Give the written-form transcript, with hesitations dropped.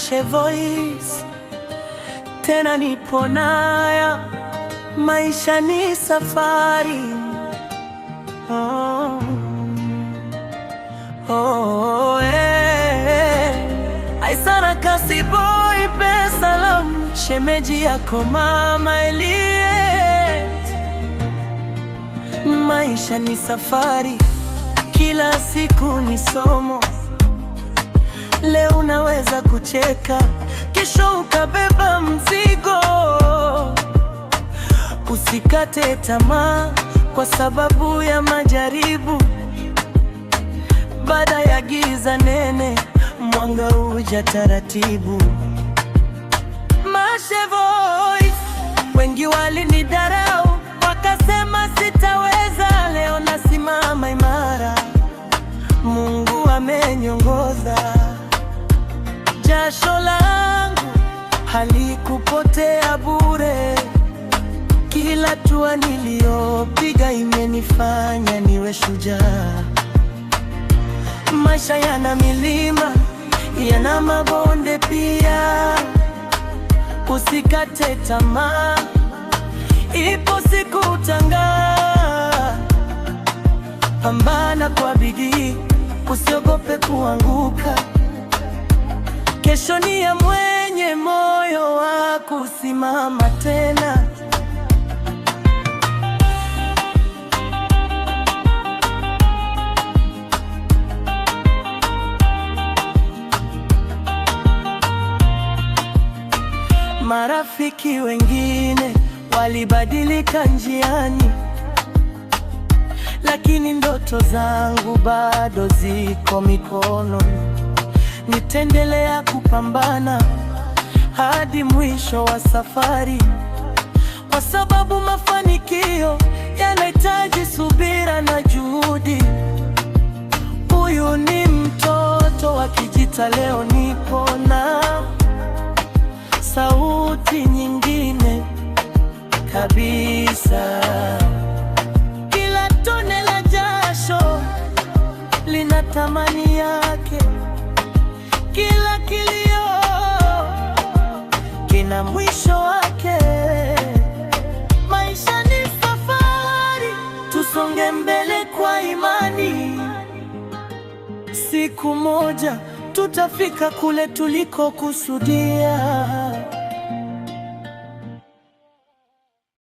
Mashe Voice, tena nipo naya. Maisha ni safari. Oh. Oh, eh. Aisara kasi boy pesalam, shemeji yako mama Eliet. Maisha ni safari, kila siku ni somo. Leo unaweza kucheka, kesho ukabeba mzigo. Usikate tamaa kwa sababu ya majaribu. Baada ya giza nene, mwanga huja taratibu. Mashe Voice, wengi walinidharau, wakasema sitaweza. Leo nasimama imara, Mungu ameniongoza. Jasho langu halikupotea bure. Kila hatua niliyopiga imenifanya niwe shujaa. Maisha yana milima, yana mabonde pia. Usikate tamaa, ipo siku utang'aa. Pambana kwa bidii, usiogope kuanguka. Kesho ni ya mwenye moyo wa kusimama tena. Marafiki wengine walibadilika njiani, lakini ndoto zangu bado ziko mikononi. Nitaendelea kupambana hadi mwisho wa safari, kwa sababu mafanikio yanahitaji subira na juhudi. Huyu ni mtoto wa Kijita, leo nipo na sauti nyingine kabisa. Kila tone la jasho lina thamani yake, kila kilio kina mwisho wake. Maisha ni safari, tusonge mbele kwa imani. Siku moja tutafika kule tulikokusudia.